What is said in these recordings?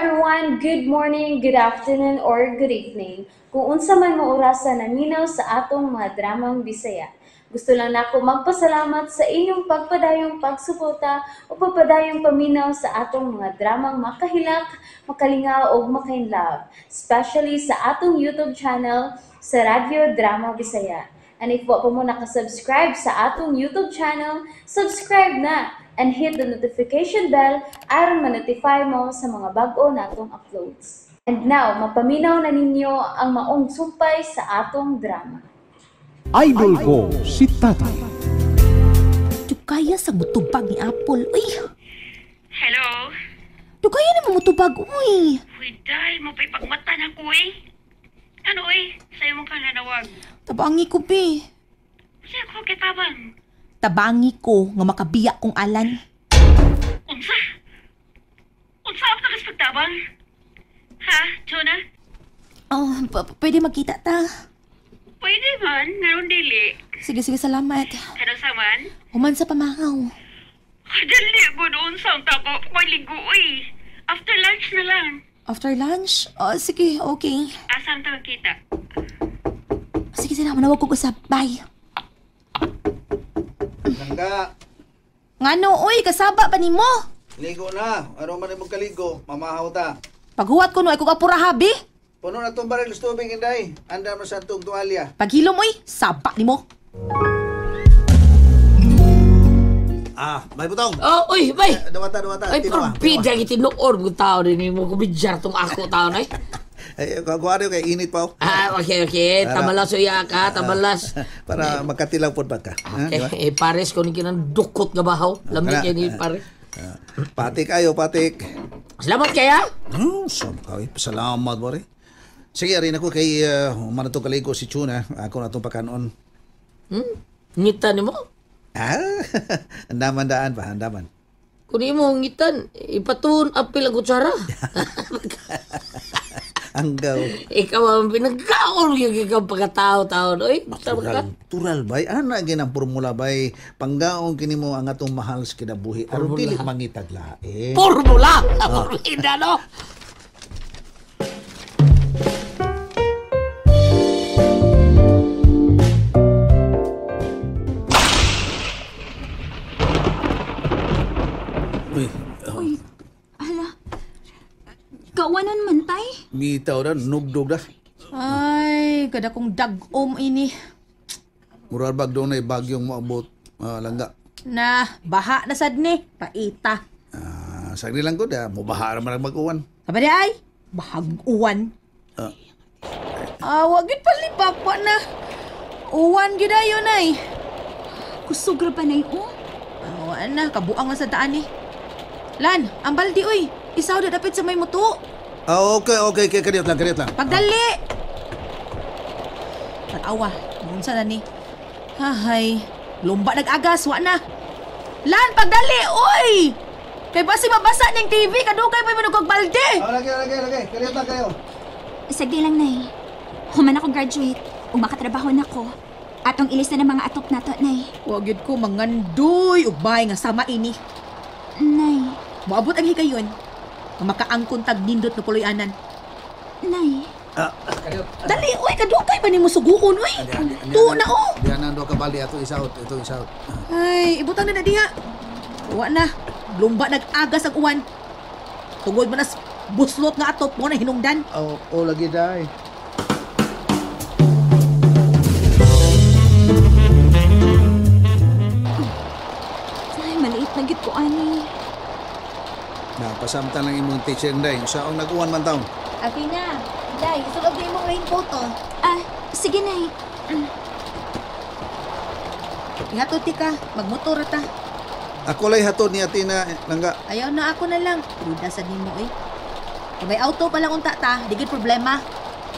everyone! Good morning, good afternoon, or good evening. Kung unsa man mo orasa naminaw sa atong mga dramang Bisaya. Gusto lang nako magpasalamat sa inyong pagpadayong pagsuporta o pagpadayong paminaw sa atong mga dramang makahilak, makalingaw o makainlove, especially sa atong YouTube channel sa Radyo Drama Bisaya. And if wa pa mo nakasubscribe sa atong YouTube channel, subscribe na and hit the notification bell aron ma-notify mo sa mga bag-o natong uploads. And now, mapaminaw na ninyo ang maong sumpay sa atong drama. Idol ko si Tatay. Dugaya sa mutubag ni Apple. Uy! Hello? Dugaya na mo mutubag, uy! Uy, day, mapay pagmata na ko eh. Ano eh? Sa'yo mong kananawag. Tabangi ko, be. Sa'yo ko kitabang. Tabangi ko nga makabiya kong alan. Unsa? Unsa ang tagas pagtabang? Ha, Jonah? Oh, pwede magkita ta. Pwede man, ngayon dili. Sige, sige, salamat. Ano sa man? Human sa pamahaw. Dali ko doon sa ang tako. Maligo eh. After lunch na lang. After lunch? Oh, sige, okay. Asam ta magkita? Sige, sige, manawag ko usap. Bye. Langga, Ngano, uy, kasaba pa nimo. ligo na. Ano man imong kaligo, mamahaw ta. Paghuwat ko no, ay kung apura habi. Puno na tong baril sa tubig, inday. Anda mo sa tong tuwalya. Paghilom, uy, saba nimo. Ah, may butong. Oh, uy, bay. Dawata, dawata. Ay, Tinawa, porbida gitinuor mo tao rin mo kubidyar tong ako tao na eh. Ay, kuha kay init pa. oh. Ah, okay, okay. Tamalas uya ka, tamalas. Para magkatilaw po ba ka? Ha, di ba? Okay, eh, pares ko ni kinang dukot nga bahaw. Lamig Kana. kay ni pare. Ah, patik ayo, patik. Salamat kaya. Sab ka, eh. Salamat, bore. Sige, arin ako kay human na itong kaligo si Chuna. Ako na itong pakanon. Ngitan nimo. Ah, andaman daan pa, andaman. Kung imo ngitan, ipatun apil ang kutsara. Anggaw. Ikaw ang pinagkaon yung ikaw pagkatao-tao. Uy, basta ka. Tural, tural bay. Ana ginang formula bay. Panggaong kini mo ang atong mahal sa kinabuhi. Aron dili mangitag lain. Formula! Formula, no? Uy, Uy, hala. Kawanan man, tay. Bitaw na, nugdog na. Ay, kada kong dag-om ini. Murar bag doon ay bagyong moabot, langga. Na, baha na sad ni. Paita. Ah, sagli lang ko da, mubahara man ang mag-uwan. Sabi di ay, bahag uwan. Ah. Ah, wag gid palibak wa na. Uwan gid ayon ay. Kusog ra pa nay, oh. Ah, wa na, kabuang na sa daan ni. Lan, ang baldi uy. Isaw na dapit sa may muto. Ah, okay, okay, okay, kadiyot lang, kadiyot lang. Pagdali! Tanawa, unsa na ni? Hahay, lumba nag-agas, wa na. Lan, pagdali, uy! Kay basi mabasa ning TV, kadugay pa manugog balde. Ah, lagi, lagi, lagi, kadiyot lang kayo. Sagdi lang, nay. Human ako graduate, umakatrabaho na ko. Atong ilis na ng mga atop nato, nay. Wa gyud ko mangandoy ug bay nga sama ini. Nay, Moabot ang higayon. Nga makaangkon tag nindot na puloy-anan. nay. Ah, kadiyot. Dali, uy, kadugay pa nimo suguon, uy. Tuo na oh. Diyan na do ka balde ato isaot, ito isaot. Ay, ibutang na na diha. Wa na. Lumba nag-agas ang uwan. Tungod man nas buslot nga atop mo na hinungdan. Oh, oh lagi day. Ay, maliit na gid ko, ani. Na pasamtan lang imong teacher day. Saong nag-uwan man taon. Athena, Day, isugag na imong raincoat oh. Ah, sige, nay. Ihatod ti ka, magmotor ta. Ako lay hatod ni Athena langga. Ayaw na ako na lang. Ruda sa nimo eh. Kung may auto pa lang unta ta, di gid problema.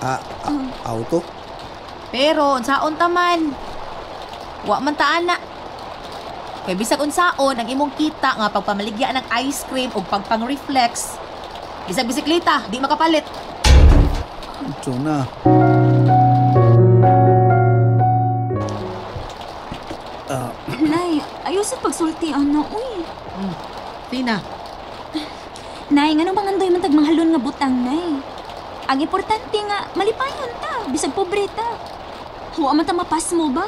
Ah, auto? Pero unsaon ta man? Wa man ta ana. Kay bisag unsaon ang imong kita nga pagpamaligya ng ice cream ug pagpang-reflex. Bisag bisikleta, di makapalit. Ito na. Nay, ayaw sa pagsulti, ana, uy. Tina, Nay, nganong mangandoy man tag mahalon nga butang, Nay? Ang importante nga, malipayon ta, bisag pobre ta. Huwa man ta mapasmo ba?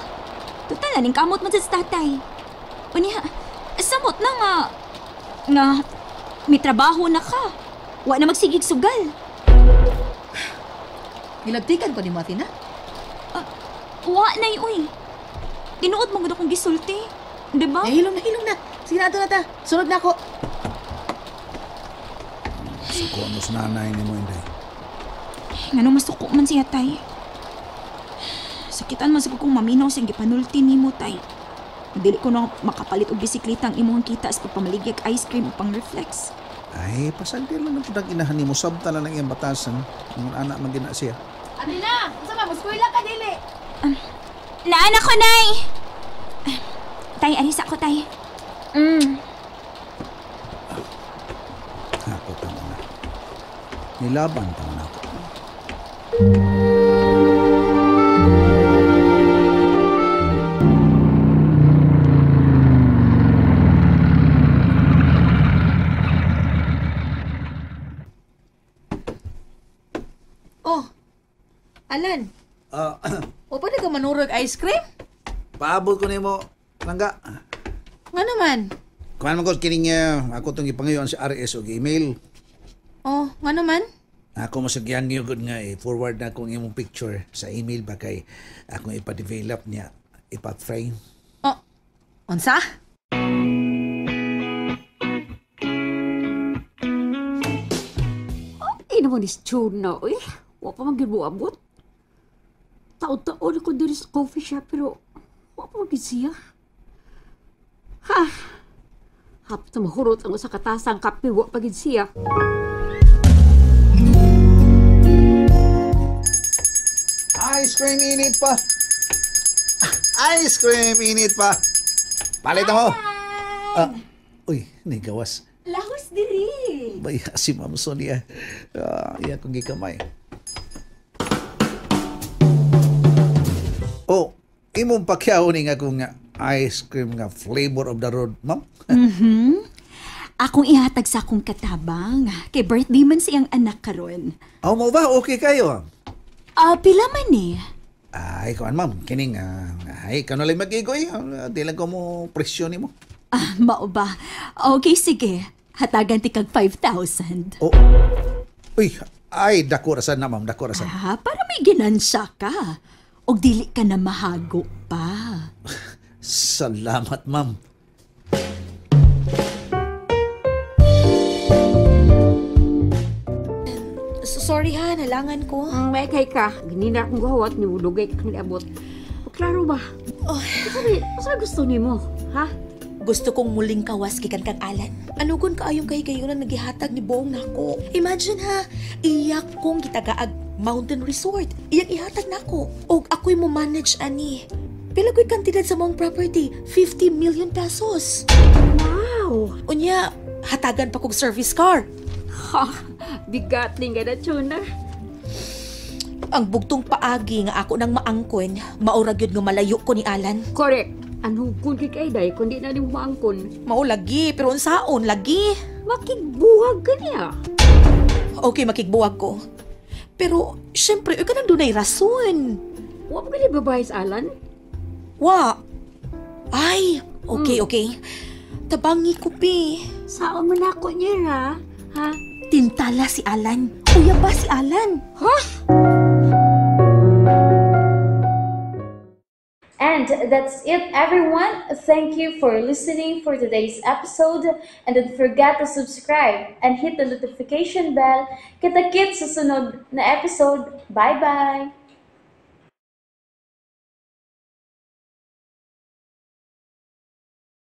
Total, aning kamot man sa tatay. Unya, samot na nga, nga, may trabaho na ka. Wa na magsigig sugal. Gilabtikan ko ni mo, Athena? Wa, Nay, uy. Tinuod mo gud akong gisulti. Diba? Eh, hilom na, hilom na. Sige na, ato na ta. Sunod na ako. Suko mo sa nanay ni mo, Inday. Ngano masuko man siya, Tay. Sakitan man sa kong maminaw siyang gipanulti ni mo, Tay. Dili ko na makapalit og bisikleta ang imong kita sa pagpamaligyag ice cream o pang reflex. Ay, pasagdi lang na po ang inahan ni mo. Sabta na lang iyang batasan. Ang anak man gina siya. Athena! Unsa ba? Muskwela ka, dili! Naan ako, Nay! Tay, alis ako, Tay. Ako, tama na. Nilaban tama na ako. Oh, Alan. O, pwede ka manurog ice cream? Paabot ko nimo, langga. Nga naman? Kuan man ko kining ako tong gipangayoan sa RS og email. Oh, nga naman? Ako masagyan niyo gud nga i-forward na akong imong picture sa email ba kay akong ipa-develop niya, ipa-frame. Oh, unsa? Ay naman is tuna, uy. Wa pa man gyud moabot. Taon-taon ako diri sa coffee shop pero wa pa man gyud siya. Ha? Hapit na mahurot ang usa ka tasang kape, wa pa gyud siya. Ice cream init pa. Ice cream init pa. Palit mo. Uy, nigawas. Lahos diri. Baya si Ma'am Sonia. Iya kong gikamay. Oh, imong pakyaw ni nga akong ice cream nga flavor of the road, ma'am. Akong ihatag sa akong katabang. Kay birthday man siyang anak karon. Oh, mo ba? Okay kayo. Pila man eh. Ay, kuan ma'am, kining ay kano lang mag-igoy. Di lang ko mo presyo nimo. Mao ba? Okay, sige. Hatagan ti kag 5,000. Oh. Uy, ay dako ra sad na ma'am, dako ra sad. Para may ginansya ka. Og dili ka na mahago pa. Salamat, ma'am. Sorry ha, nalangan ko. May kay ka. Ganina akong gawat ni lugay ka kang niabot. Klaro ba? Oh. Asa gusto nimo? Ha? Gusto kong muling kawas gikan kang Alan. Anugon kaayong kahigayunan nagihatag ni Bong nako. Imagine ha, iyak kong gitagaag Mountain Resort. Iyang ihatag nako. Og ako'y mo manage ani. Pila ko'y kantidad sa mong property? 50 million pesos. Wow! Unya, hatagan pa kog service car. Ha, bigat ning gana tuna. Ang bugtong paagi nga ako nang maangkon, maura gyud nga malayo ko ni Alan. Correct. Anong kun kay day kundi na nimo maangkon. Mao lagi, pero unsaon lagi? Makigbuwag ka niya. Okay, makigbuwag ko. Pero, syempre, ikaw nang dunay rason. Wa pa gali babae sa Alan? Wa. Ay, okay, okay. Tabangi ko, pi. Saan mo na ako niya, ha? Ha? Tintala si Alan. Uya ba si Alan? Ha? And that's it, everyone. Thank you for listening for today's episode. And don't forget to subscribe and hit the notification bell. Kita-kits sa sunod na episode. Bye-bye!